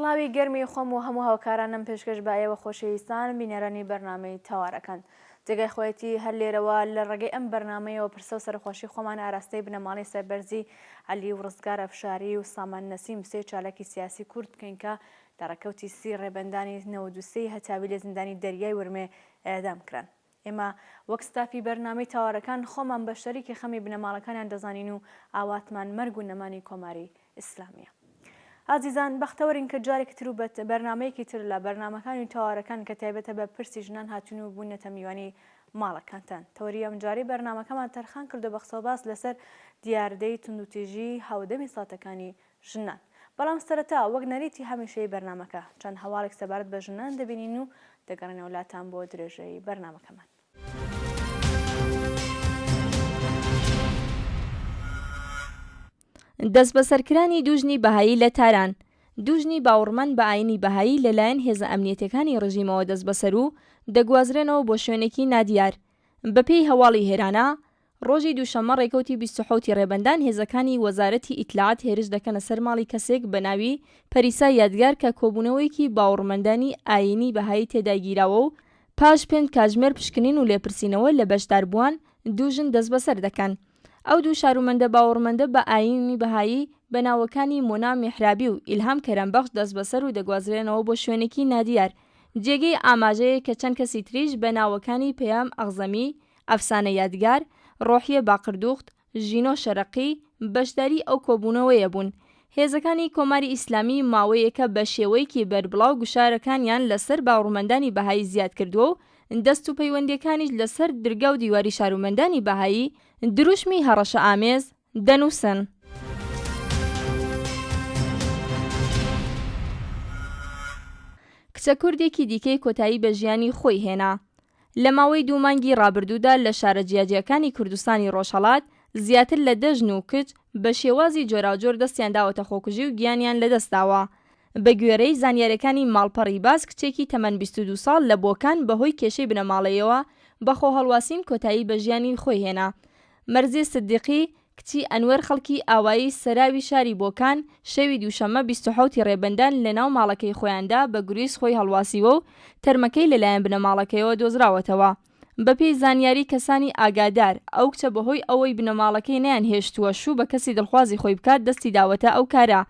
سڵاوی گەرمی خۆم و هەموو هاوکارانم پێشکەش بە ئێوە خۆشەویستان بینەرانی بەرنامەی تەوارەکان. جێگای خۆیەتی هەر لێرەوە لە ڕێگەی ئەم بەرنامەیەوە پرسە و سەرەخۆشی خۆمان ئاراستەی بنەماڵەی سەربەرزی عەلی و ڕزگار ئەفشاری و سامان نەسیم سێ چالاکی سیاسی کورد بکەین کە لە ڕێکەوتی سی ڕێبەندانی 93 ی هەتاوی لە زیندانی دەریای ورمێ ئێعدام کران. ئێمە وەک ستافی بەرنامەی تاوارەکان خۆمان بە شەریکی خەمی بنەماڵەکانیان دەزانین و ئاواتمان مەرگ و نەمانی کۆماری ئیسلامیە. ئازیزان بەختەوەرین کە جارێکی تر و بە بەرنامەیەکی تر لە بەرنامەکانی تاوارەکان کە تایبەتە بە پرسی ژنان هاتوون و بوونەتە میوانی ماڵەکانتان. تەوەری ئەمجارەی بەرنامەکەمان تەرخان کردووە بە قسەوباس لەسەر دیاردەی توندوتیژی هاودەمی ساتەکانی ژنان. بەڵام سەرەتا وەک نەریتی هەمیشەیی بەرنامەکە، چەند هەواڵێک سەبارەت بە ژنان دەبینین و دەگەڕێینەوە لاتان بۆ درێژەی بەرنامەکەمان. دەستبەسەرکرانی دوو ژنی بەهایی لە تاران دوو ژنی باوڕمەند بە ئایینی بەهایی لە لایەن هێزە ئەمنیەتیەکانی ڕژیمەوە دەستبەسەر و دەگوازرێنەوە بۆ شوێنێکی نادیار. بە پێی هەواڵی هێرانا، ڕۆژی دووشەممە ڕێکەوتی 27 ی ڕێبەندان هێزەکانی وەزارەتی ئیتلاعات هێرش دەکەنە سەر ماڵی کەسێک بە ناوی پەریسا یادگار کە کۆبوونەوەیەکی باوڕمەندانی ئایینی بەهایی تێدا گیراوە و پاش پێنج کاتژمێر پشکنین و لێپرسینەوە لە بەشداربووان دوو ژن دەستبەسەر دەکەن. ئەو دوو شارومەندە باوەڕمەندە بە ئایینی بەهایی بە ناوەکانی مۆنا میحرابی و ئیلهام کەرەمبەخش دەستبەسەر و دەگوازرێنەوە بۆ شوێنێکی نادیار. جێگەی ئاماژەیە کە چەند کەسی تریش بە ناوەکانی پەیام ئەغزەمی، ئەفسانە یادگار، ڕۆحیە باقردوخت، ژینۆ شەرقی، بەشداری ئەو کۆبوونەوەیە بوون. هێزەکانی کۆماری ئیسلامی ماوەیەکە بە شێوەیەکی بەربڵاو گوشارەکانیان لە سەر باوڕمەندانی بەهایی زیاد کردووە و دەست و پەیوەندییەکانیش لە سەر درگا و دیواری شارومەندانی بەهایی دروشمی هەڕەشەئامێز دەنووسن. کچە کوردێکی دیکەی کۆتایی بە ژیانی خۆی هێنا. لە ماوەی دوو مانگی ڕابردوودا لە شارە جیاجیاکانی کوردستانی ڕۆژهەڵات زیاتر لە دە ژن و کچ بە شێوازی جۆراوجۆر دەستیان داوەتە خۆکوژی و گیانیان لەدەست داوە. بە گوێرەی زانیاریەکانی ماڵپەڕی باس کچێکی تەمەن 22 ساڵ لە بۆکان بەهۆی کێشەی بنەماڵەیەوە بە خۆهەڵواسین کۆتایی بە ژیانی خۆی هێنا. مەرزیە سدیقی، کچی ئەنوەر خەڵکی ئاوایی سەراوی شاری بۆکان، شەوی دووشەممە 27 ی ڕێبەندان لەناو ماڵەکەی خۆیاندا بە گوریس خۆی هەڵواسیوە و تەرمەکەی لەلایەن بنەماڵەکەیەوە دۆزراوەتەوە. بەپێی زانیاری کەسانی ئاگادار، ئەو کچە بەهۆی ئەوەی بنەماڵەکەی نەیانهێشتووە شوو بە کەسی دڵخوازی خۆی بکات دەستی داوەتە ئەو کارە.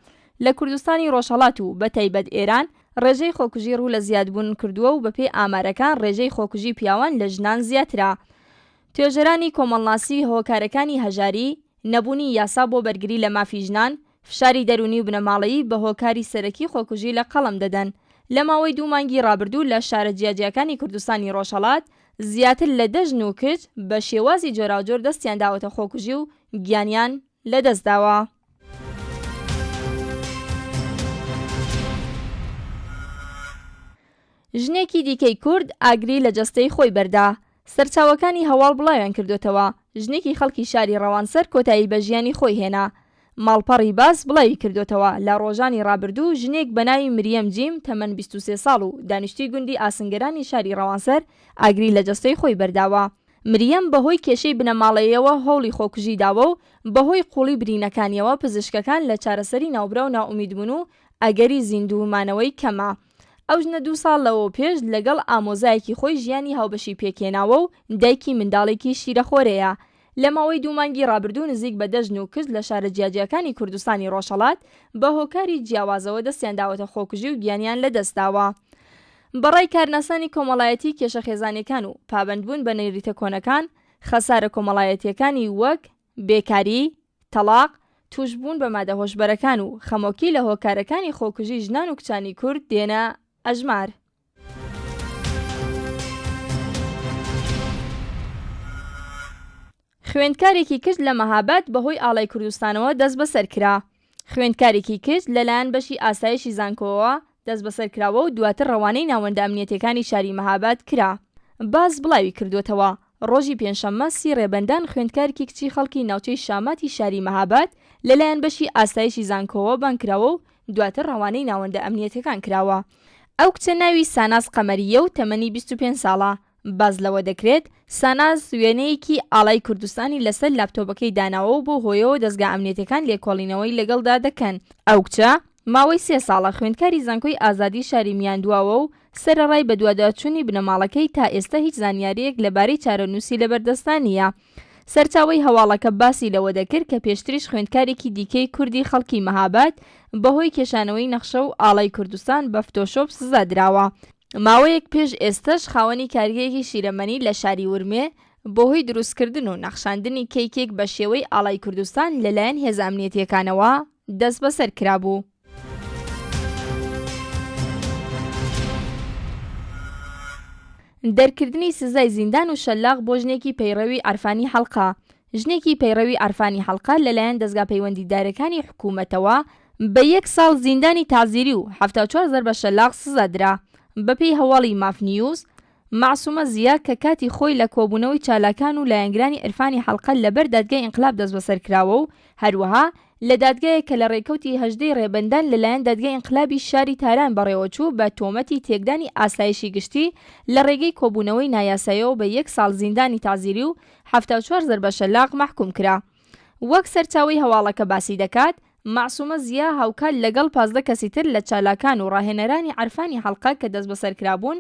لە کوردستانی ڕۆژهەڵات و بەتایبەت ئێران، ڕێژەی خۆکوژی ڕوو لە زیادبوون کردووە و بەپێی ئامارەکان ڕێژەی خۆکوژی پیاوان لە ژنان زیاترە. توێژەرانی کۆمەڵناسی هۆکارەکانی هەژاری، نەبوونی یاسا بۆ بەرگری لە مافی ژنان، فشاری دەروونی و بنەماڵەیی بە هۆکاری سەرەکی خۆکوژی لە قەڵەم دەدەن. لە ماوەی دوو مانگی ڕابردوو لە شارە جیاجیاکانی کوردستانی ڕۆژهەڵات زیاتر لە دە ژن و کچ بە شێوازی جۆراوجۆر دەستیان داوەتە خۆکوژی و گیانیان لەدەست داوە. ژنێکی دیکەی کورد ئاگری لە جەستەی خۆی بەردا. سەرچاوەکانی هەواڵ بڵاویان کردۆتەوە، ژنێکی خەڵکی شاری ڕەوانسەر کۆتایی بە ژیانی خۆی هێنا. ماڵپەڕی باس بڵاوی کردۆتەوە، لە ڕۆژانی ڕابردوو ژنێک بە ناوی مریەم جیم تەمەن 23 ساڵ و دانیشتووی گوندی ئاسنگەرانی شاری ڕەوانسەر ئاگری لە جەستەی خۆی بەرداوە. مریەم بەهۆی کێشەی بنەماڵەییەوە هەوڵی خۆکوژی داوە و بەهۆی قووڵی برینەکانیەوە پزیشکەکان لە چارەسەری ناوبراو نائومید بوون و ئەگەری زیندوو مانەوەی کەمە. ئەو ژنە دوو ساڵ لەوەوپێش لەگەڵ ئامۆزایەکی خۆی ژیانی هاوبەشی پێکهێناوە و دایکی منداڵێکی شیرەخۆرەیە. لە ماوەی دوو مانگی ڕابردوو نزیک بە دە ژن و کچ لە شارە جیاجیاکانی کوردستانی ڕۆژهەڵات بە هۆکاری جیاوازەوە دەستیان داوەتە خۆکوژی و گیانیان لەدەستداوە. بە ڕای کارناسانی کۆمەڵایەتی کێشە خێزانیەکان و پابەندبوون بە نەریتە کۆنەکان، خەسارە کۆمەڵایەتیەکانی وەک، بێکاری، تەڵاق، تووشبوون بە مادە هۆشبەرەکان و خەمۆکی لە هۆکارەکانی خۆکوژی ژنان و کچانی کورد دێنە ئەژمار. خوێندکارێکی کچ لە مەهاباد بەهۆی ئاڵای کوردستانەوە دەستبەسەر کرا. خوێندکارێکی کچ لەلایەن بەشی ئاسایشی زانکۆوە دەستبەسەر کراوە و دواتر ڕەوانەی ناوەندە ئەمنیەتیەکانی شاری مەهاباد کرا. باس بڵاوی کردووەتەوە، ڕۆژی پێنجشەممە سی ڕێبەندان خوێندکارکی کچی خەڵکی ناوچەی شاماتی شاری مەهاباد لەلایەن بەشی ئاسایشی زانکۆوە بانگ کراوە و دواتر ڕەوانەی ناوەندە ئەمنیەتیەکان کراوە. ئەو کچە ناوی ساناز قەمەرییە و تەمەنی 25 ساڵە. باس لەوە دەکرێت، ساناز وێنەیەکی ئاڵای کوردستانی لەسەر لاپتۆپەکەی داناوە و بەو هۆیەوە دەزگا ئەمنیەتیەکان لێکۆڵینەوەی لەگەڵدا دەکەن. ئەو کچە. ماوەی سێ ساڵە خوێندکاری زانکۆی ئازادی شاری میاندواوە و سەرەڕای بەدواداچوونی بنەماڵەکەی تا ئێستا هیچ زانیارییەک لەبارەی چارەنووسی لەبەردەستدا نییە. سەرچاوەی هەواڵەکە باسی لەوە دەکرد کە پێشتریش خوێندکارێکی دیکەی کوردی خەڵکی مەهاباد بەهۆی کێشانەوەی نەخشە و ئاڵای کوردستان بە فتۆشۆپ سزا دراوە. ماوەیەک پێش ئێستەش خاوەنی کارگەیەکی شیرەمەنی لە شاری ورمێ بەهۆی دروستکردن و نەخشاندنی کەیکێک بە شێوەی ئاڵای کوردستان لەلایەن هێزە ئەمنیەتییەکانەوە دەستبەسەر کرابوو. دەرکردنی سزای زیندان و شەلاق بۆ ژنێکی پەیڕەوی عەرفانی حەڵقە ژنێکی پەیڕەوی عەرفانی حەڵقە لەلایەن دەزگا پەیوەندیدارەکانی حکوومەتەوە بە یەک ساڵ زیندانی تەعزیری و 74 زەربە شەلاق سزا درا. بەپێی هەواڵی ماف نیوز، مەعسومە زیا کە کاتی خۆی لە کۆبوونەوەی چالاکان و لایەنگرانی عیرفانی حەڵقە لە بەر دادگای ئینقلاب دەستبەسەر کراوە و هەروەها لە دادگایەک کە لە ڕێکەوتی 18 ی ڕێبەندان لە لایەن دادگای ئینقلابی شاری تاران بەڕێوەچوو بە تۆمەتی تێکدانی ئاسایشی گشتی لە ڕێگەی کۆبوونەوەی نایاساییەوە بە یەک ساڵ زیندانی تەعزیری و 74 زەربە شەلاق مەحکووم کرا. وەک سەرچاوەی هەواڵەکە باسی دەکات، مەعسومە زیا هاوکات لەگەڵ 15 کەسی تر لە چالاکان و ڕاهێنەرانی عەرفانی حەڵقە کە دەستبەسەرکرابوون،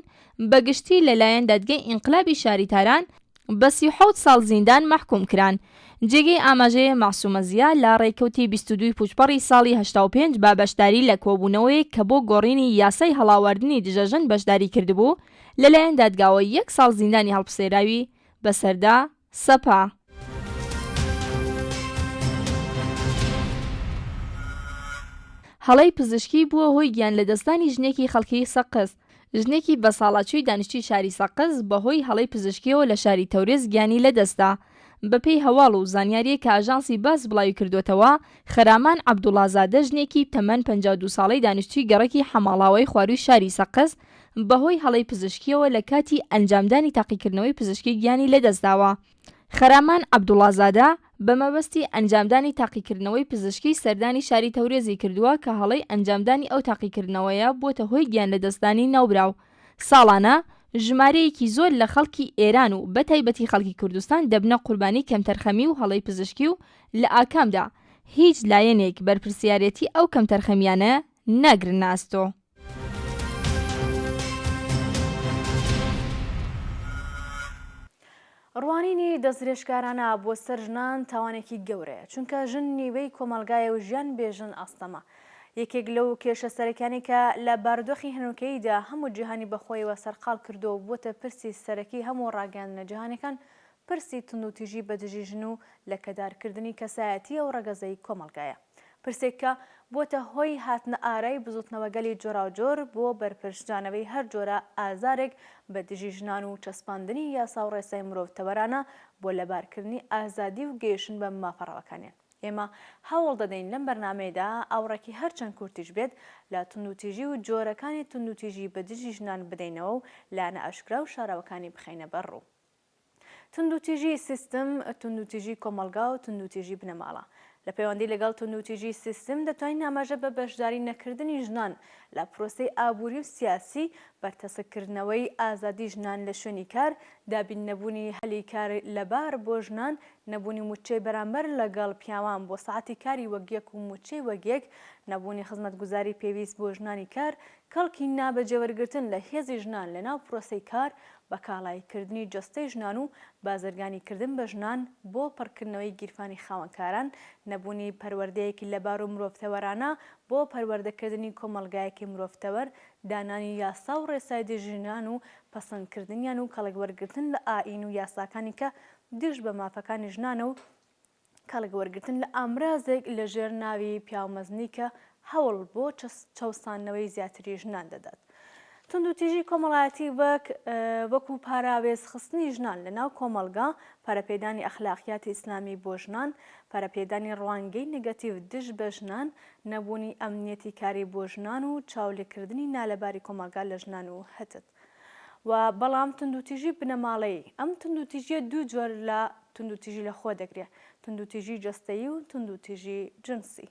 بە گشتی لە لایەن دادگەی ئینقلابی شاری تاران بە 37 ساڵ زیندان مەحکووم کران. جێگەی ئاماژەیە مەعسومە زیا لە ڕێکەوتی 22 ی پووچپەڕی ساڵی 85 بە بەشداری لە کۆبوونەوەیەک کە بۆ گۆڕینی یاسای هەڵاواردنی دژەژن بەشداری کردبوو، لە لایەن دادگاوە یەک ساڵ زیندانی هەڵپسێراوی بەسەردا سەپا. هەڵەی پزیشکی بووە هۆی گیانلەدەستدانی ژنێکی خەڵکی سەقز. ژنێکی بەساڵاچووی دانیشتووی شاری سەقز بەهۆی هەڵەی پزیشکییەوە لە شاری تەورێز گیانی لەدەستدا. بەپێی هەواڵ و زانیارییەک کە ئاژانسی باس بڵاویکردووەتەوە، خەرامان عەبدوڵازادە ژنێکی تەمەن 52 ساڵەی دانیشتووی گەڕەکی حەماڵاوای خوارووی شاری سەقز بەهۆی هەڵەی پزیشکییەوە لە کاتی ئەنجامدانی تاقیکردنەوەی پزیشکی گیانی لەدەستداوە. خەرامان عەبدوڵازادە بە مەبەستی ئەنجامدانی تاقیکردنەوەی پزیشکی سەردانی شاری تەورێزی کردووە کە هەڵەی ئەنجامدانی ئەو تاقیکردنەوەیە بووەتە هۆی گیانلەدەستدانی ناوبراو. ساڵانە ژمارەیەکی زۆر لە خەڵکی ئێران و بە تایبەتی خەڵکی کوردستان دەبنە قوربانی کەمتەرخەمی و هەڵەی پزیشکی و لە ئاکامدا هیچ لایەنێک بەرپرسیارێتی ئەو کەمتەرخەمیانە ناگرنە ئەستۆ. ڕوانینی دەستدرێژکارانە بۆ سەر ژنان تاوانێکی گەورەیە، چونکە ژن نیوەی کۆمەڵگایە و ژیان بێ ژن ئاستەمە. یەکێک لەو کێشە سەرەکیانەی کە لە بارودۆخی هەنووکەییدا هەموو جیهانی بەخۆیەوە سەرقاڵ کردووە و بووەتە پرسی سەرەکی هەموو ڕاگەیاندنە جیهانیەکان، پرسی توندوتیژی بە دژی ژن و لەکەدارکردنی کەسایەتی ئەو ڕەگەزەی کۆمەڵگایە. پرسێک کە بووەتە هۆی هاتنە ئارای بزووتنەوەگەلی جۆراوجۆر بۆ بەرپەرچدانەوەی هەر جۆرە ئازارێک بە دژی ژنان و چەسپاندنی یاسا و ڕێسای مرۆڤتەوەرانە بۆ لەبارکردنی ئازادی و گەیشتن بە مافە ڕەواکانیان. ئێمە هەوڵ دەدەین لەم بەرنامەیەدا ئاوڕێکی هەرچەند کورتیش بێت لە توندوتیژی و جۆرەکانی توندوتیژی بە دژی ژنان بدەینەوە و لایەنە ئاشکرا و شاراوەکانی بخەینە بەر ڕوو. توندوتیژی سیستم، توندوتیژی کۆمەڵگا و توندوتیژی بنەماڵە. لە پەیوەندی لەگەڵ توندوتیژی سیستم دەتوانین ئاماژە بە بەشداری نەکردنی ژنان لە پرۆسەی ئابووری و سیاسی، بەرتەسککردنەوەی ئازادی ژنان لە شوێنی کار، دابین نەبوونی هەلی کار لەبار بۆ ژنان، نەبوونی مووچەی بەرامبەر لەگەڵ پیاوان بۆ سەعاتی کاری وەک یەک و مووچەی وەک یەک، نەبوونی خزمەتگوزاری پێویست بۆ ژنانی کار، کەڵکی نابەجێ وەرگرتن لە هێزی ژنان لە ناو پرۆسەی کار، بە کاڵایی کردنی جەستەی ژنان و بازرگانی کردن بە ژنان بۆ پڕکردنەوەی گیرفانی خاوەنکاران، نەبوونی پەروەردەیەکی لەبار و مرۆڤتەوەرانە بۆ پەروەردەکردنی کۆمەڵگایەکی مرۆڤتەوەر، دانانی یاسا و ڕێسای دژی ژنان و پەسەندکردنیان و کەڵک وەرگرتن لە ئائین و یاساکانی کە دژ بە مافەکانی ژنانە و کەڵک وەرگرتن لە ئامرازێک لە ژێر ناوی پیاومەزنی کە هەوڵ بۆ چەوساندنەوەی زیاتری ژنان دەدات. توندوتیژی کۆمەڵایەتی وەک وەکو پاراوێز خستنی ژنان لە ناو کۆمەڵگا، پەرەپێدانی ئەخلاقیاتی ئیسلامی بۆ ژنان، پەرەپێدانی ڕوانگەی نگەتیڤ دژ بە ژنان، نەبوونی ئەمنیەتی کاری بۆ ژنان و چاولێکردنی نالەباری کۆمەڵگا لە ژنان و هتد. و بەڵام توندوتیژی بنەماڵەیی، ئەم توندوتیژیە دوو جۆر لە توندوتیژی لە خۆ دەگرێ، توندوتیژی جەستەیی و توندوتیژی جنسی.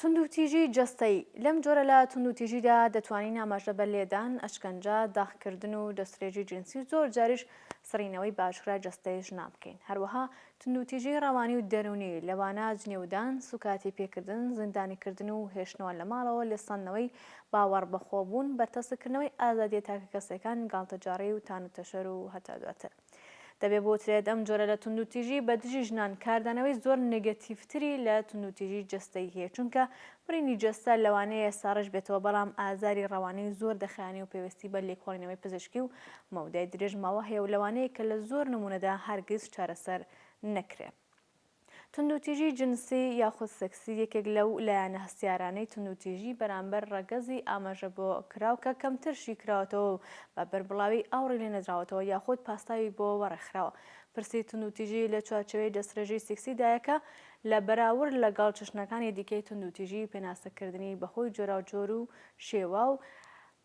توندوتیژی جەستەیی، لەم جۆرە لە توندوتیژیدا دەتوانین ئاماژە بە لێدان، ئەشکەنجە، داخکردن و دەستدرێژی جنسی و زۆر جاریش سڕینەوەی باشکرای جەستەی ژنان بکەین. هەروەها توندوتیژی ڕەوانی و دەروونی، لەوانە جنێودان، سوکایەتی پێکردن، زیندانیکردن و هێشتنەوە لە ماڵەوە، لێسەندنەوەی باوەڕبەخۆبوون، بەرتەسککردنەوەی ئازادییە تاکەکەسییەکان، گاڵتەجاڕی و تانەتەشەر و هەتا دواتر. دەبێ بوترێت ئەم جۆرە لە توندوتیژی بە دژی ژنان کاردانەوەی زۆر نێگەتیڤتری لە توندوتیژی جەستەیی هەیە، چونکە برینی جەستە لەوانەیە ساڕێژ بێتەوە بەڵام ئازاری ڕەوانی زۆر دەخایەنێ و پێویستی بە لێکۆڵینەوەی پزیشکی و مەودای درێژ ماوە هەیە و لەوانەیە کە لە زۆر نموونەدا هەرگیز چارەسەر نەکرێ. توندوتیژی جنسی یاخود سێکسی یەکێک لەو لایەنە هەستیارانەی توندوتیژی بەرامبەر ڕەگەزی ئاماژە بۆ کراو کە کەمتر شیکراوەتەوە و بە بەربڵاوی ئاوڕی لێ نەدراوەتەوە یاخود پاستاوی بۆ وەڕێخراوە پرسی توندوتیژی لە چوارچێوەی دەستڕێژی سێکسیدایە کە لە بەراورد لەگەڵ چەشنەکانی دیکەی توندوتیژی پێناسەکردنی بەهۆی جۆراوجۆر و شێواو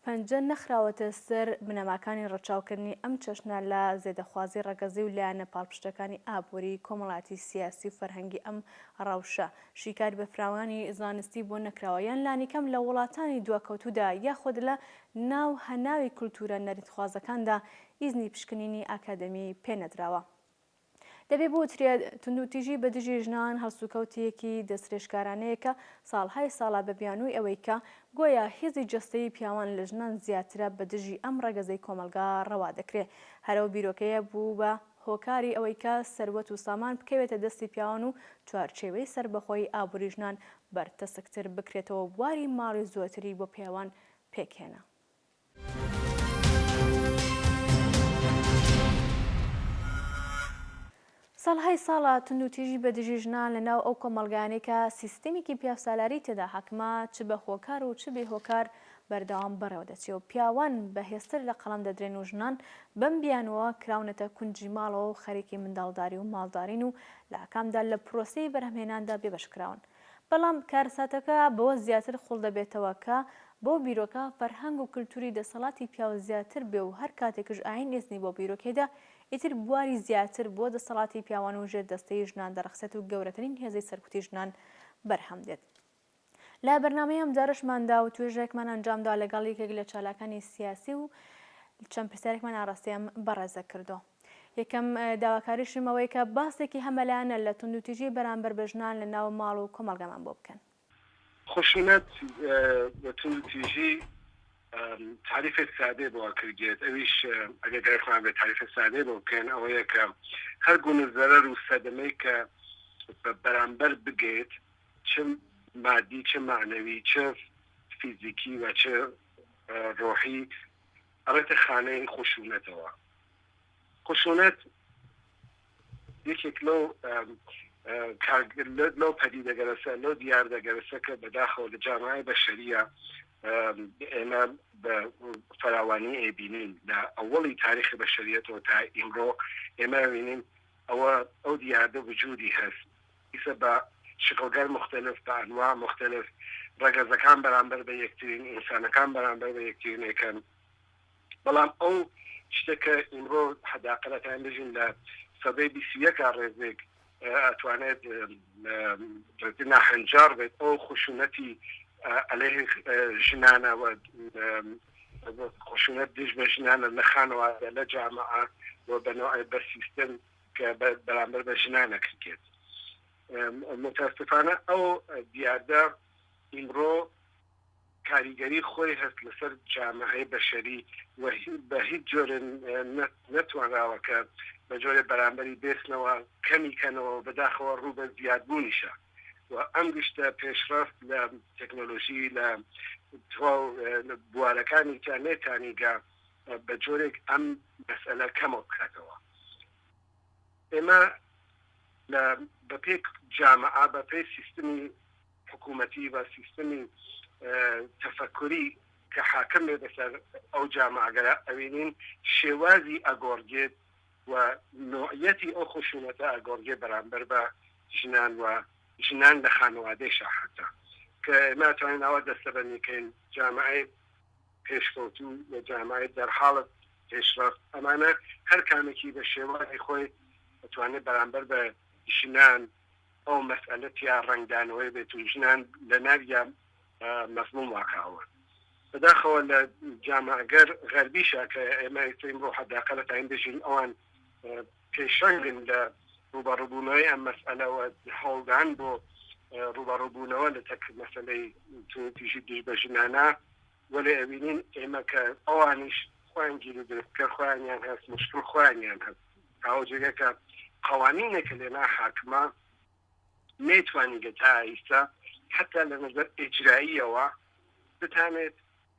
پەنجە نەخراوەتە سەر بنەماکانی ڕەچاوکردنی ئەم چەشنە لە زێدەخوازی ڕەگەزی و لایەنە پاڵپشتەکانی ئابووری، کۆمەڵایەتی، سیاسی و فەرهەنگی ئەم ڕەوشە، شیکاری بەفراوانی زانستی بۆ نەکراوە یان لانیکەم لە وڵاتانی دواکەوتوودا یاخود لە ناو هەناوی کولتوورە نەریتخوازەکاندا ئیزنی پشکنینی ئاکادەمی پێ نەدراوە. دەبێ بوترێت توندوتیژی بە دژی ژنان هەڵسوکەوتێکی دەسترێژکارانەیە کە ساڵهای ساڵە بە بیانووی ئەوەی کە گۆیا هێزی جەستەیی پیاوان لە ژنان زیاترە بە دژی ئەم ڕەگەزەی کۆمەڵگا ڕەوا دەکرێ. هەر ئەو بیرۆکەیە بوو بە هۆکاری ئەوەی کە سەروەت و سامان بکەوێتە دەستی پیاوان و چوارچێوەی سەربەخۆیی ئابووری ژنان بەرتەسکتر بکرێتەوە و بواری ماڵی زۆرتری بۆ پیاوان پێکهێنا. ساڵهای ساڵە توندوتیژی بە دژی ژنان لە ناو ئەو کۆمەڵگایانەی کە سیستەمێکی پیاوسالاری تێدا حاکمە چ بە هۆکار و چ بێ هۆکار بەردەوام بەڕێوە دەچێ و پیاوان بە هێزتر لە قەڵەم دەدرێن و ژنان بەم بیانووە کراونەتە کونجی ماڵەوە و خەریکی منداڵداری و ماڵدارین و لە ئاکامدا لە پرۆسەی بەرهەمهێناندا بێبەش کراون. بەڵام کارەساتەکە بەوە زیاتر قوڵ دەبێتەوە کە بەو بیرۆکە فەرهەنگ و کلتوری دەسەڵاتی پیاو زیاتر بێ و هەر کاتێکش ئایین ئیزنی بۆ بیرۆکەی دا ئیتر بواری زیاتر بۆ دەسەڵاتی پیاوان و ژێر دەستەیی ژنان دەڕەخسێت و گەورەترین هێزی سەرکوتی ژنان بەرهەم دێت. لە بەرنامەی ئەمجارەشماندا وتوێژێکمان ئەنجامدا لەگەڵ یەکێک لە چالاکانی سیاسی و چەند پرسیارێکمان ئاڕاستەی ئەم بەڕێزە کردووە. یەکەم داواکاریشم ئەوەیە کە باسێکی هەمەلایەنە لە توندوتیژی بەرامبەر بە ژنان لە ناو ماڵ و کۆمەڵگامان بۆ بکەن. خشونەت و توندوتیژی تاریفێک سادەی بۆ ئەکرگێت ئەویش ئەگەر گەرەکمان بێت تاریفێک سادەی بۆ بکەین ئەوەیە کە هەر گونە زەرەر و سەدەمەی کە بە بەرامبەر بگەیت چ مادی چ مەعنەوی چ فیزیکی و چ ڕۆحی ئەڕێتە خانەی خشونەتەوە. خشونەت یەکێک لەو لەو پەدیدەگەرەسە لەو دیاردەگەرەسە کە بەداخەوە لە جامعەی بەشەریە ئێمە بە فراوانی ئەیبینین لە ئەوەڵی تاریخی بەشەریەتەوە تا ئیمڕۆ ئێمە ئەبینین ئەوە ئەو دیاردە وجودی هەست ئیسە بە شکڵگەل موختەلف بە ئەنواع موختەلف ڕەگەزەکان بەرامبەر بە یەکترین ئینسانەکان بەرامبەر بە یەکترین ئەیکەن بەڵام ئەو شتە کە ئیمڕۆ حەداقل ئەتوانین بژین لە سەدەی 21 ڕێزێک ئەتوانێت ڕێزی ناهەنجار بێت ئەو خشونەتی عەلەیه ژنانە و خشونەت دژ بە ژنانە لە خانەوادە لە جامعە و بە نەوعێ بە سیستم کە بەرامبەر بە ژنان ئەکرکێت. موتەئەسفانە ئەو دیاردە ئیمڕۆ کاریگەری خۆی هەست لەسەر جامعەی بەشەری و بە هیچ جۆرێ نەتوانراوە کە بە جۆرێ بەرامبەری بێسنەوە کەمی کەنەوە و بەداخەوە ڕوو بە زیادبوونیشە و ئەم گشتە پێشڕەفت لە تەکنۆلۆژی لە تەواو بوارەکانی تیا نەیتانیگە بە جۆرێک ئەم مەسئەلە کەمەو بکاتەوە. ئێمە لە بە پێی جامعە بە پێی سیستمی حکوومەتی و سیستمی تەفەکوری کە حاکم بێ بەسەر ئەو جامعەگەرا ئەوینین شێوازی ئەگۆڕگێت و نوعیەتی ئەو خشونەتە ئەگۆڕگێ بەرامبەر بە ژنان و ژنان لە خانەوادەیشا حەتا کە ئێمە ئەتوانین ئاوا دەستەبەندی کەین جامعەی پێشکەوتوو و جامعەی دەرحاڵت پێشڕەفت ئەمانە هەر کامێکی بە شێوازی خۆی ئەتوانێت بەرامبەر بە ژنان. ئەو مەسئەلە تیا ڕەنگدانەوەی بێت و ژنان لە ناویا مەزڵوم واقعەوە. بەداخەوە لە جامعگەر غەربیشە کە ئێمە ئێستا ئیمڕۆ حەداقەل تاین بژین ئەوان پێشەنگن لە ڕووبەڕووبوونەوەی ئەم مەسئەلە و هەوڵدان بۆ ڕووبەڕووبوونەوە لە تەک مەسەلەی توندوتیژی دژ بە ژنانە، وەلێ ئەوینین ئێمە کە ئەوانیش خۆیان گیروگرفتکەر خۆیانیان هەس، موشکڵ خۆیانیان هەس، تا ئەو جێگە کە قەوانینێک کە لێنا حاکمە نەیتوانیگە تا ئیستا حەتا لە نەزەر ئیجراییەوە بتانێت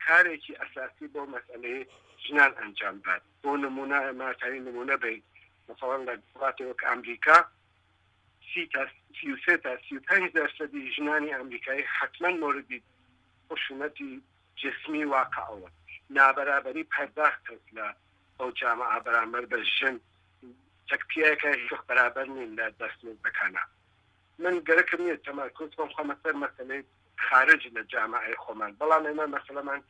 کارێکی ئەساسی بۆ مەسئەلەی ژنان ئەنجام بات. بۆ نموونە ئێمە ئەتوانین نموونە بەین مەسەڵەن لە وڵاتێ وەک ئامریکا 30 تا 33 تا 35 دەرسەدی ژنانی ئامریکایی حەتمەن مۆردی خشونەتی جسمی واقعەوەن. نابەرابەری پەرداخت هەس لە ئەو جامعە بەرامبەر بە ژن تەک پیاکە هیچ وەخت بەرابەر نین لە دەستمزدەکانا. من گەرەکم نیە تەمەرکوز بکەم خەمە سەر مەسەلەی خارج لە جامعەی خۆمان بەڵام ئێمە مەسەلەمان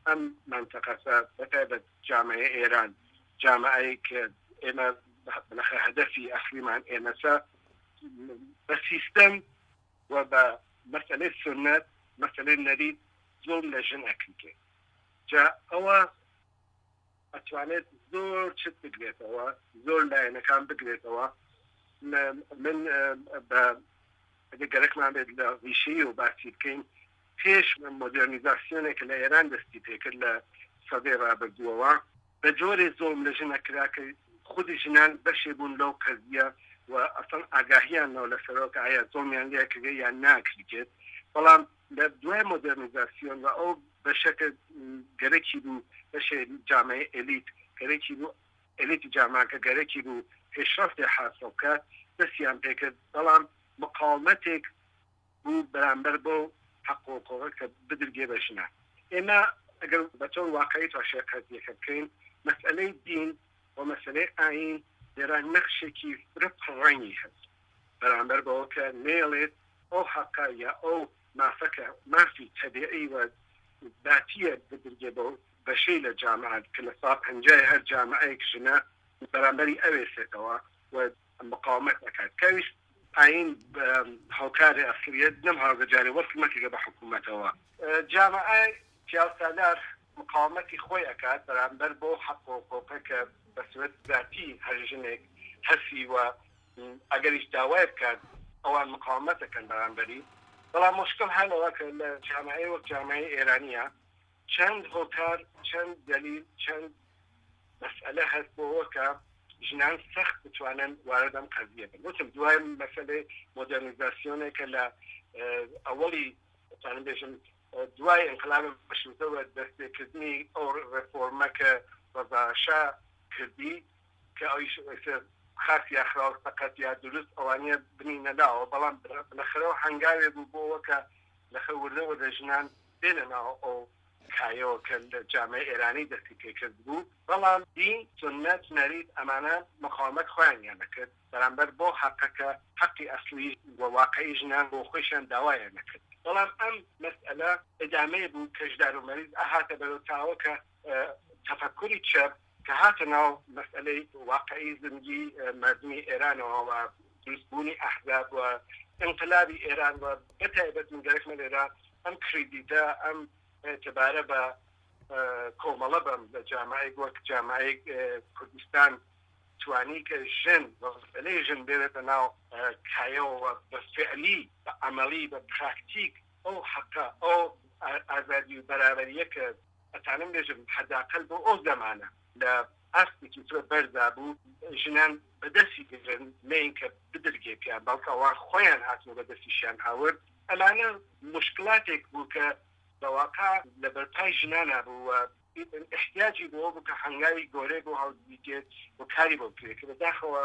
ئەم مەنتەقەسە بەتایبەت جامعەی ئێران جامعەی کە ئێمە بلەخە هەدەفی ئەسلیمان ئێمەسە بە سیستەم و بە مەسەلەی سوننەت مەسەلەی نەریت زوڵم لە ژن ئەکرێ جا ئەوە ئەتوانێت زۆر چت بگرێتەوە زۆر لایەنەکان بگرێتەوە من بە ئەگەر گەرەکمان بێت لە ڕیشەیی و باسی بکەین پێش مۆدێرنیزاسیۆنێک کە لە ئێران دەستی پێکرد لە سەدەی ڕابردووەوە بە جۆرێ زوڵم لە ژن ئەکرا کە خودی ژنان بەشێ بوون لەو قەزیە و ئەسڵەن ئاگاهیان نەوە لەسەرەوە کە ئایا زوڵمیان لێ ئەکرێ یان ناکرێت بەڵام لە دوای مۆدێرنیزاسیۆن و ئەو بەشە کە گەرەکی بوو بەشێ جامعەی ئێلیت گەرەکی بوو ئێلیتی جامعە کە گەرەکی بوو پێشڕەفتێ حاسڵ بکات دەستیان پێکرد بەڵام مقاومەتێک بوو بەرامبەر بەو حەق و حقوقە کە بدرگێ بە ژنان. ئێمە ئەگەر بە تۆر واقعی تەماشای قەزیەکە بکەین مەسئەلەی دین و مەسەلەی ئایین لێرە نەخشێکی فرە پڕڕەنگی هەس بەرامبەر بەوە کە نەیەڵێت ئەو حەقە یا ئەو مافە کە مافی تەبیعی و زاتیە بدرگێ بەو بەشەی لە جامعە کە لە سا پەنجای هەر جامعەیەک ژنە بەرامبەری ئەوێسێتەوە و مقاومەت ئەکات کە ئەویش ئایین هاوکارێ ئەسڵیە نەم هاوگە جارێ وەسڵ مەکەگە بە حکوومەتەوە. جامعەی پیاوسالار مقاومەتی خۆی ئەکات بەرامبەر بەو حەق و حقوقە کە بە سورەت زاتی هەر ژنێک هەسی و ئەگەریش داوای بکات ئەوان مقاومەت ئەکەن بەرامبەری بەڵام موشکڵ هەر لەوە کە لە جامعەی وەک جامعەی ئێرانیە چەند هۆکار چەند دەلیل چەند مەسئەلە هەس بۆ ئەوە کە ژنان سەخت بتوانن وارد ئەم قەزیە بن وتم دوای مەسەلەی مۆدێرنیزاسیۆنێک کە لە ئەوەڵی ئەتوانم بێژم دوای ئینقلاب مەشروتە و دەستپێکردنی ئەو ڕێفۆرمە کە ڕەزا شا کردی کە ئەویش خاس یا خراو سەقەت یا دروست ئەوانیە بنینە لاوە بەڵام بلەخەرەوە هەنگاوێ بوو بۆ ئەوە کە لەخە وردە وردە ژنان بێنە ناو ئەو کایەوە کە لە جامعەی ئێرانی دەستی پێکردبوو، بەڵام دین، سوننەت، نەریت ئەمانە مقاومەت خۆیانیان ئەکرد بەرامبەر بەو حەقە کە حەقی ئەسڵی و واقعی ژنان بۆ خۆیشیان داوایان ئەکرد. بەڵام ئەم مەسئەلە ئیدامەی بوو کەشدار و مەریز ئەهاتە بەرەو تاوە کە تەفەکوری چەپ کە هاتە ناو مەسئەلەی واقعی زندگی مەردمی ئێرانەوە و دروست بوونی ئەحزاب و ئینقلابی ئێران و بەتایبەت من گەرەکمە لێرە ئەم کریدیتە ئەم ئێعتبارە بە کۆمەڵە بەم لە جامعەیەک وەک جامعەی کوردستان توانی کە ژن و مەسئەلەی ژن بێنێتە ناو کایەوە و بە فعلی بە عەمەڵی بە پراکتیک ئەو حەقە ئەو ئازادی و بەرابەریە کە ئەتانم بێژم حەداقەل بۆ ئەو زەمانە لە ئاستێکی فرە بەرزا بوو ژنان بەدەستی بگرن نەین کە بدرگێ پیان بەڵکە ئەوان خۆیان هاتن و بەدەستیشیان هاورد ئەمانە موشکلاتێک بوو کە بە واقع لە بەرپای ژنانا بوو و ئیحتیاجی بۆ بوو کە هەنگاوی گۆرەی بۆ هەڵبگیرێت و کاری بۆ بکرێت کە بەداخەوە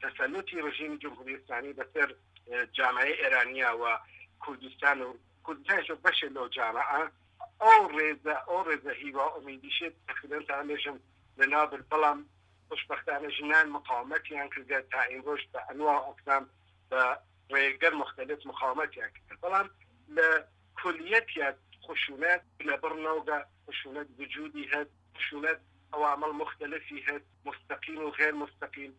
تەسەلوتی ڕژیمی جمهوری ئیسلامی بەسەر جامعەی ئێرانیا و کوردستان و کوردستانیش وەک بەشێ لەو جامعە ئەو ڕێزە ئەو ڕێزە هیوا ئومیدیشێ تەقریبەن تا بێژم لەناو برد بەڵام خۆشبەختانە ژنان مقاومەتیان کردگە تا ئیمڕۆژ بە ئەنوا و ئەقسام بە ڕێگەر مختلف مقاومەتیان کردگە بەڵام لە کولیەتیا خشونەت بنەبڕ نەوگە خشونەت وجودی هەس خشونەت عوامڵ مختلفی هەس مستقیم و غیر مستقیم.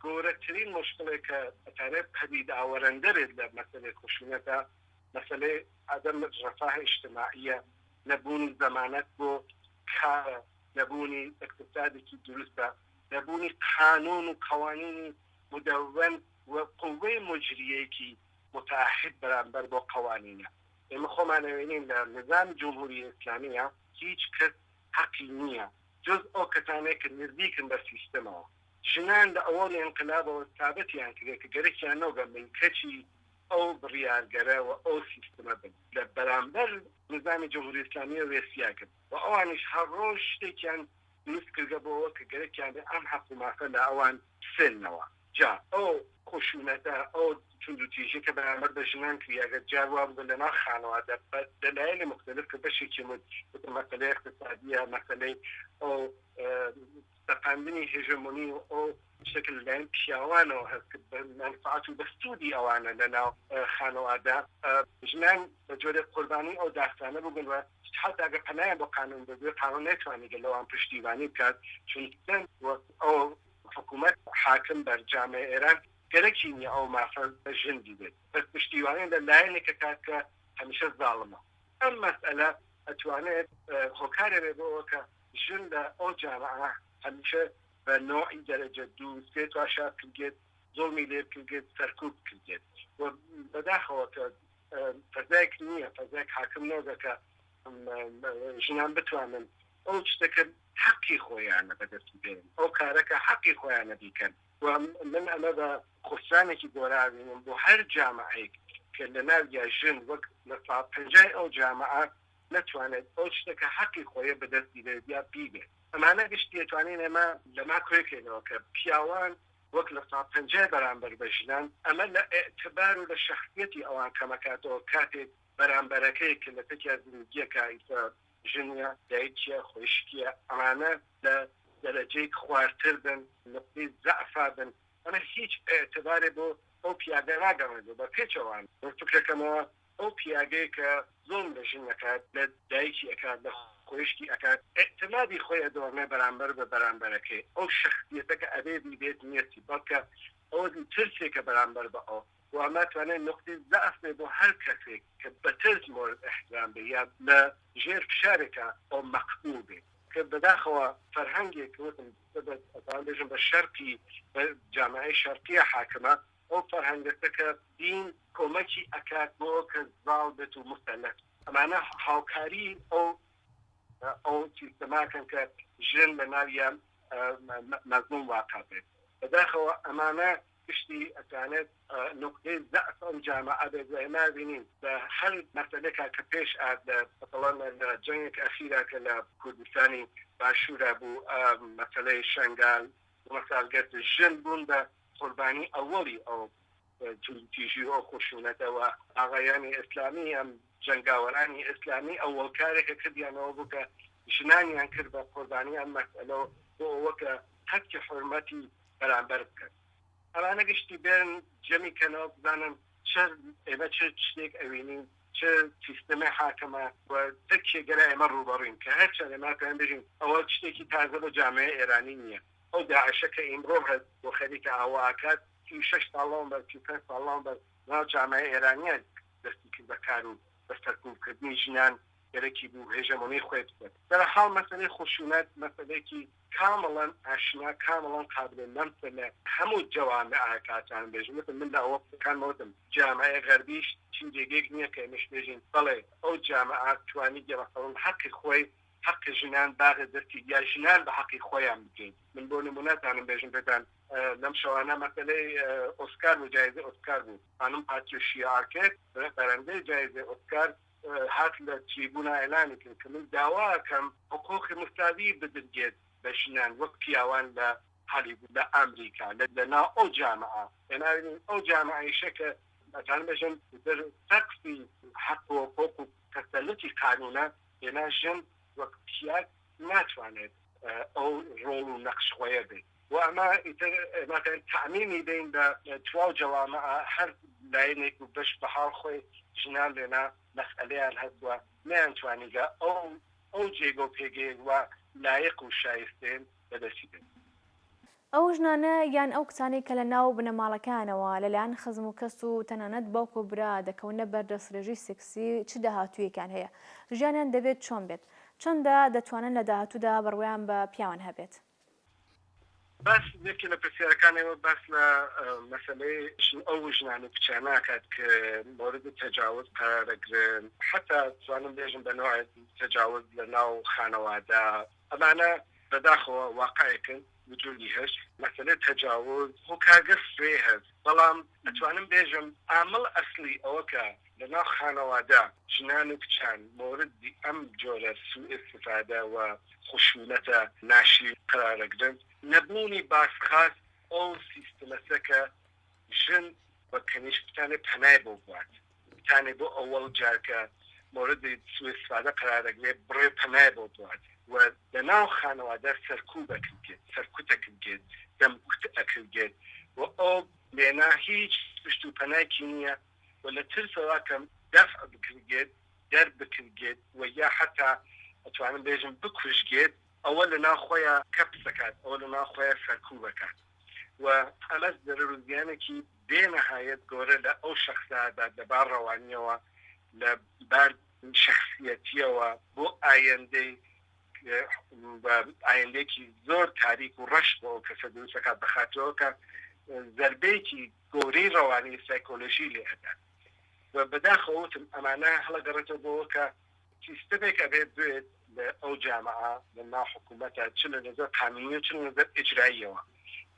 گەورەترین موشکڵێک کە ئەتانێت پەدید ئاوەرەندە بێت لە مەسەلەی خشونەتە، مەسەلەی عدم رفاه اجتماعیە، نەبوونی زەمانەت بۆ کارە، نەبوونی ئیقتسادێکی دروستە، نەبوونی قانون و قەوانینی مدەوەن و قوەی موجریەیەکی متعهد بەرامبەر بۆ قەوانینە. ئێمە خۆمان ئەوێنین لە نزامی جمهوری ئیسلامیە هیچ کەس حەقی نیە جز ئەو کەسانەی کە نزیکن بە سیستمەوە. ژنان لە ئەوەڵی ئینقلابەوە سابتیان کرێ کە گەرەکیان نەوگە ملکەچی ئەو بڕیارگەرە و ئەو سیستمە بن لە بەرامبەر نزامی جمهوری ئیسلامیە وێسیاگن و ئەوانیش هەر ڕۆژ شتێکیان دروست کردگە بۆ ئەوە کە گەرەکیان بێ ئەم حەق و مافە لە ئەوان بسێننەوە. جا ئەو خشونەتە، ئەو توندوتیژیە کە بەرامبەر بە ژنان کریاگە، جار وا بووگە لە ناو خانەوادە بە دەلایلی موختەلف کە بەشێکی وت وتم مەسەلەی ئیقتسادیە، مەسەلەی ئەو سەپاندنی هێژەمۆنی و ئەو شتە کە لەلایەن پیاوانەوە هەست کە بە مەنفعەت و بە سوودی ئەوانە لە ناو خانەوادە، ژنان بە جۆرێک قوربانی ئەو داستانە بووگن و حەتا گەر پەنایان بۆ قانوون بردبێ قانوون نەیتوانیگە لەوان پشتیوانی بکات چون و ئەو حکوومەت حاکم بەر جامعەی ئێران گەرەکی نیە ئەو مافە بە ژن بیدێت بەس پشتیوانی لە لایەنێک ئەکات کە هەمیشە زاڵمە. ئەم مەسئەلە ئەتوانێت هۆکارێ بێ بۆ ئەوە کە ژن لە ئەو جامعە هەمیشە بە نۆعی دەرەجە دوو سێ تواشا بکرگێت، زوڵمی لێ بکرگێت، سەرکوب بکرگێت و بەداخەوە کە فەزایەک نییە، فەزایەک حاکم نەوگە کە ژنان بتوانن ئەو شتە کە حەقی خۆیانە بەدەستی بێنن، ئەو کارە کە حەقی خۆیانە بیکەن و من ئەمە بە خسرانێکی گۆرە ئەبینم بۆ هەر جامعەیەک کە لە ناویا ژن وەک لە سا پەنجای ئەو جامعە نەتوانێت ئەو شتە کە حەقی خۆیە بەدەستی بێت یا بیبێت. ئەمانە گشتی ئەتوانین ئێمە لەما کۆیکەینەوە کە پیاوان وەک لە سا پەنجای بەرامبەر بە ژنان، ئەمە لە ئیعتبار و لە شەخسیەتی ئەوان کەمەکاتەوە کاتێک بەرامبەرەکەی کە لە تەکیا زیندگیەکە ئیسە ژنیە، دایکیە، خۆیشکیە، ئەمانە لە دەرەجەیک خوارتر بن، نوقتەی زەعفا بن، ئەمە هیچ ئیعتبارێ بۆ ئەو پیاگە ناگەڕێنێ، بە پێچەوانە من فکرەکەمەوە ئەو پیاگەی کە زوڵم لە ژن ئەکات، لە دایکی ئەکات، لە خۆیشکی ئەکات، ئیعتمادی خۆی ئەدۆڕنێ بەرامبەر بە بەرامبەرەکەی، ئەو شەخسیەتە کە ئەبێ بیبێت نیەتی، بەڵکە ئەوە ترسێکە بەرامبەر بە ئەو. و ئەمە توانێت نوقتەی زەعف بێت بۆ هەر کەسێک کە بە ترس مۆرد ئیحترام بێت یا لە ژێر فشارێکا ئەو مەقبوول بێت کە بەداخەوە فەرهەنگێک کە وتم ئەتوانم بێژم بە شەرقی بە جامعەی شەرقیە حاکمە ئەو فەرهەنگەسە کە دین کۆمەکی ئەکات بۆ ئەو کە زاڵ بێت و موسەلەت ئەمانە هاوکاری ئەو ئەو سیستەماکەن کە ژن لە ناویا مەزلوم واقع بێت بەداخەوە ئەمانە گشتی ئەتوانێت نوقتەی زەعف ئەم جامعە بێت و ئێمە بینین لە هەر مەسەلەکە کە پێش ئات لە مەسەڵەن لە جەنگێک ئەخیرا کە لە کوردستانی باشوورا بوو مەسەلەی شەنگال مەسال گەرت ژن بوون بە قوربانی ئەوەڵی ئەو توندوتیژی و ئەو خشونەتە و ئاغایانی ئیسلامی ئەم جەنگاوەرانی ئیسلامی ئەوەڵ کارێکە کردیانەوە بوو کە ژنانیان کرد بە قوربانی ئەم مەسئلە بۆ ئەوە کە هەتکی حورمەتی بەرامبەر بکەن. ئەمانە گشتی بێن جەمی کەنەوە بزانن چ ئێمە چ شتێک ئەوینین، چ سیستەمێ حاکمە و چ کێگەرا ئێمە ڕووبەڕووین کە هەرچەند ئێمە پێیان بێژین ئەوە شتێکی تازە بۆ جامعەی ئێرانی نییە. ئەو داعشە کە ئیمڕۆ هەس و خەریکە ئاوا ئەکات 36 ساڵ لەوەمبەر 35 ساڵ لەوەمبەر ناو جامعەی ئێرانییە دەستی کرد بە کار و بە سەرکووبکردنی ژنان گەرەکی بوو هێژەمۆنی خۆی بسەت. بەرحاڵ مەسەلەی خشونەت مەسەلەیەکی کامڵەن ئاشنا کامڵەن قابل لەمسە لە هەموو جەوامع کاتان بێژم وتم من لە ئەوە قسەکانمە وتم جامعەی غەربیش چین جێگەیەک نییە کە ئێمەش بێژین بەڵێ ئەو جامعە توانیگە مەسەڵەن حەقی خۆی حەقی ژنان باغە دەستی یا ژنان بە حەقی خۆیان بگەین من بۆ نمونەتانم بێژم پێتان لەم شەوانە مەسەلەی ئۆسکار بوو جایزەی ئۆسکار بوو خانم پاتریشیا ئارکێت بەرەندەی جایزەی ئۆسکار هات لە تریبونا ئیعلانی کرد کە من داوا ئەکەم حقوقی مساوی بدرگێت بە ژنان وەک پیاوان لە هالیوود لە ئامریکا لە ناو ئەو جامعە ئێمە ئەو جامعەیشە کە ئەتوانم بێژم در سەقفی حەق و حقوق و تەسەلوتی قانونە ئێمە ژن وەک پیاگ ناتوانێت ئەو ڕۆڵ و نەقش خۆیە بێت و ئەمە ئیتر ئێمە تەعمیمی بین بە تواو جەوامع هەر لایەنێک و بەش بە حاڵ خۆی ژنان لێنا مەسئەلەیان هەبووە نەیانتوانیگە ئەو ئەو جێگە و پێگەیەک وا لایق و شایستەیەن بەدەستی بێنن. ئەو ژنانە یان ئەو کچانەی کە لە ناو بنەماڵەکەیانەوە لەلایەن خزم و کەس و تەنانەت باوک و برا دەکەونە بەر دەستڕێژی سێکسی چ داهاتوویەکیان هەیە؟ ژیانیان دەبێت چۆن بێت؟ چەندە دەتوانن لە داهاتوودا بڕوایان بە پیاوان هەبێت؟ باس یەکێ لە پرسیارەکان ئێوە باس لە مەسەلەی ئەو ژنان و کچانە ئەکات کە مۆردی تەجاوز قەرارەگرن حەتا توانم بێژم بە نەوعێک تەجاوز لە ناو خانەوادە ئەمانە بەداخەوە واقعێکن وجودی هەس مەسەلەی تەجاوز هۆکارگەل فرەی هەس بەڵام ئەتوانم بێژم ئامڵ ئەسڵی ئەوە کە لە ناو خانەوادە ژنان و کچان مۆردی ئەم جۆرە سوء ئیستفادە و خشونەتە ناشرین قەرارەگرن نەبوونی باسخاس ئەو سیستمەسە کە ژن و کەنیش بتانێ پەنای بۆ بوات بتانێ بۆ ئەوەڵ جار کە مۆردی سوء ئیستفادە قەرارەگرێ بڕێ پەنای بۆ بوات و لە ناو خانەوادە سەرکوب ئەکرگێت سەرکوت ئەکرگێت دەمکوت ئەکرگێت و ئەو لێنا هیچ پشت و پەنایکی نییە و لە ترسەوە کە دەفع بکرگێت دەر بکرگێت و یا حەتا ئەتوانم بێژم بکوژگێت ئەوە لە ناو خۆیا کەپس ئەکات ئەوە لە ناو خۆیا سەرکوب ئەکات و ئەمەش زەرەر و زیانێکی بێ نەهایەت گەورە لە ئەو شەخسە ئەدات لە بار ڕەوانیەوە لە بار شەخسیەتیەوە بۆ ئایەندەی و ئایندەیەکی زۆر تاریک و ڕەش بۆ ئەو کەسە دروست ئەکات بە خاترەوە کە زەربەیەکی گەورەی ڕەوانی سایکۆلۆژی لێ ئەدات و بەداخەوە وتم ئەمانە هەڵەگەڕێتەوە بۆ کە سیستەمێک ئەبێ بێت لە ئەو جامعە لە ناو حکوومەتە چ لە نەزەر قانونی و چ لە نەزەر ئیجراییەوە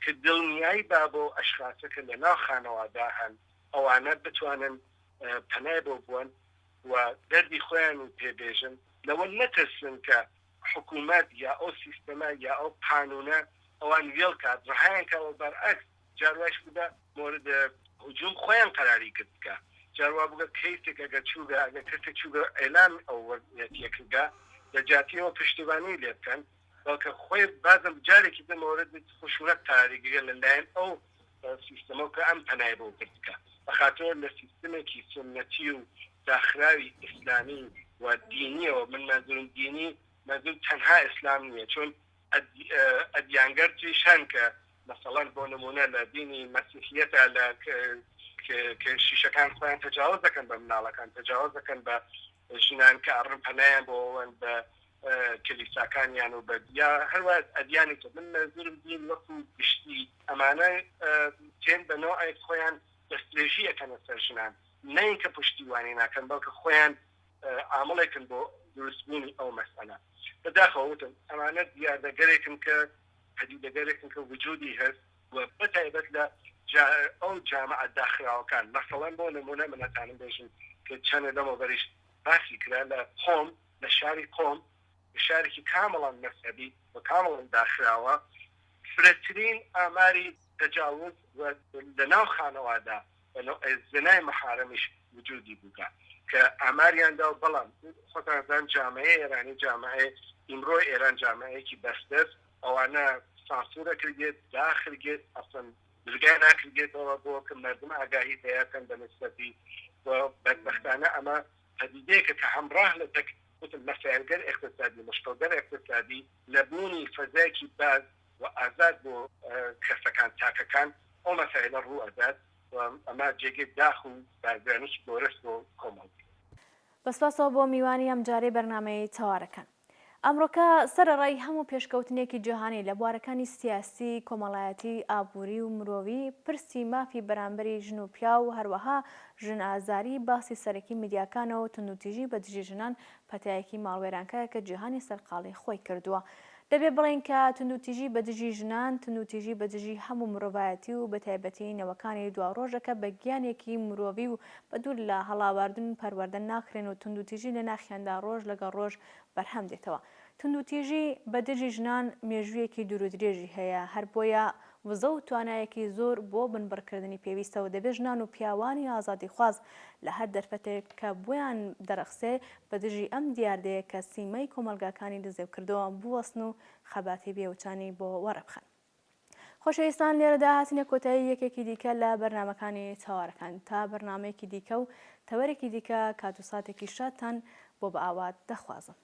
کە دڵنیایی با بۆ ئەشخاسە کە لە ناو خانەوادا هەن ئەوانە بتوانن پەنای بۆ بوەن و دەردی خۆیان و پێ بێژن لەوە نەترسن کە حکوومەت یا ئەو سیستەمە یا ئەو قانوونە ئەوان وێڵ کات ڕەهایان کا و بەرعەکس جار وایش بووگە مۆرد هجووم خۆیان قەراری گرتگە جار وا بووگە کەیسێک ئەگەر چووگە ئەگەر کەسێک چووگە ئێلام ئەو وەزعیەتیە کردگە لە جیاتی ئەوە پشتیوانی لێ بکەن بەڵکە خۆی بازم جارێکی تر مۆرد خشونەت قەراری گرگە لە لایەن ئەو سیستەمەو کە ئەم پەنای بۆ بردگە بە خاتر لە سیستمێکی سوننەتی و داخراوی ئیسلامی و دینیەوە من مەنزورم دینی مەنزور تەنها ئیسلام نیە چون ئەدیانگەر تریش هەن کە مەسەڵەن بۆ نمونە لە دینی مەسیحیەتە لە کە شیشەکان خۆیان تەجاوز دەکەن بە مناڵەکان تەجاوز دەکەن بە ژنان کە ئەڕن پەنایان بۆ ئەوەن بە کلیساکانیان و بە یا هەروە ئەدیانی تر من مەنزورم دین وەکو گشتی ئەمانە تێن بە نەوعێک خۆیان دەستدرێژی ئەکەنە سەر ژنان نەینکە پشتیوانی ناکەن بەڵکە خۆیان عامڵێکن بۆ دروستبوونی ئەو مەسئەلە بەداخەوە وتم ئەمانە دیاردەگەرێکن کە پەدیدەگەرێکن کە وجودی هەس و بەتایبەت لە ئەو جامعە داخراوەکان مەسەڵەن بۆ نمونە من ئەتانم بێژم کە چەنێ لەمەوبەریش باسی کرا لە قۆم لە شاری قۆم شارێکی کامڵەن مەزهەبی و کامڵەن داخراوە فرەترین ئاماری تەجاوز و لە ناو خانەوادا بە نەوعێ زنای مەحارەمیش وجودی بووگە کە ئاماریان دا و بەڵام خۆتان ئەزان جامعەی ئێرانی جامعەی ئیمڕۆی ئێران جامعەیەکی بەستەس ئەوانە سانسور ئەکرگێت داخرگێت ئەسڵەن درگای ناکرگێتەوە بۆ کە مەردم ئاگاهی پەیا کەن بە نسبەتی و بەدبەختانە ئەمە پەدیدەیەکە کە هەمڕاه لە تەک وتم مەسایلگەل ئیقتسادی مشکڵگەل ئیقتسادی نەبوونی فەزایەکی باز و ئازاد بۆ کەسەکان تاکەکان ئەو مەسایلە ڕوو ئەدات و ئەمە جێگەی داخ و بارگرانیی گەورەس بۆ کۆمەڵگە. بە سپاسەوە بۆ میوانی ئەمجارەی بەرنامەی تەوارەکان. ئەمڕۆکە سەرەڕای هەموو پێشکەوتنێکی جیهانی لە بوارەکانی سیاسی، کۆمەڵایەتی، ئابووری و مرۆوی، پرسی مافی بەرامبەری ژن و پیاو و هەروەها ژن ئازاری باسی سەرەکی میدیاکانە و توندوتیژی بە دژی ژنان پەتایەکی ماڵوێرانکەرە کە جیهانی سەرقاڵی خۆی کردووە. دەبێ بڵێین کە توندوتیژی بە دژی ژنان، توندوتیژی بە دژی هەموو مرۆڤایەتی و بە تایبەتی نەوەکانی دواڕۆژە کە بە گیانێکی مرۆڤی و بە دوور لە هەڵاواردن پەروەردە ناکرێن و توندوتیژی لە ناخیاندا ڕۆژ لەگەڵ ڕۆژ بەرهەم دێتەوە. توندوتیژی بە دژی ژنان مێژوویەکی دوورودرێژی هەیە، هەر بۆیە وزە و توانایەکی زۆر بۆ بنبڕکردنی پێویستە و دەبێ ژنان و پیاوانی ئازادیخواز لە هەر دەرفەتێک کە بۆیان دەڕەخسێ بە دژی ئەم دیاردەیە کە سیمای کۆمەڵگاکانی دزێو کردووە بوەستن و خەباتی بێوچانی بۆ وەڕێبخەن. خۆشەویستان لێرەدا هاتینە کۆتایی یەکێکی دیکە لە بەرنامەکانی تەوارەکان تا بەرنامەیەکی دیکە و تەوەرێکی دیکە کات و ساتێکی شادتان بۆ بە ئاوات دەخوازم.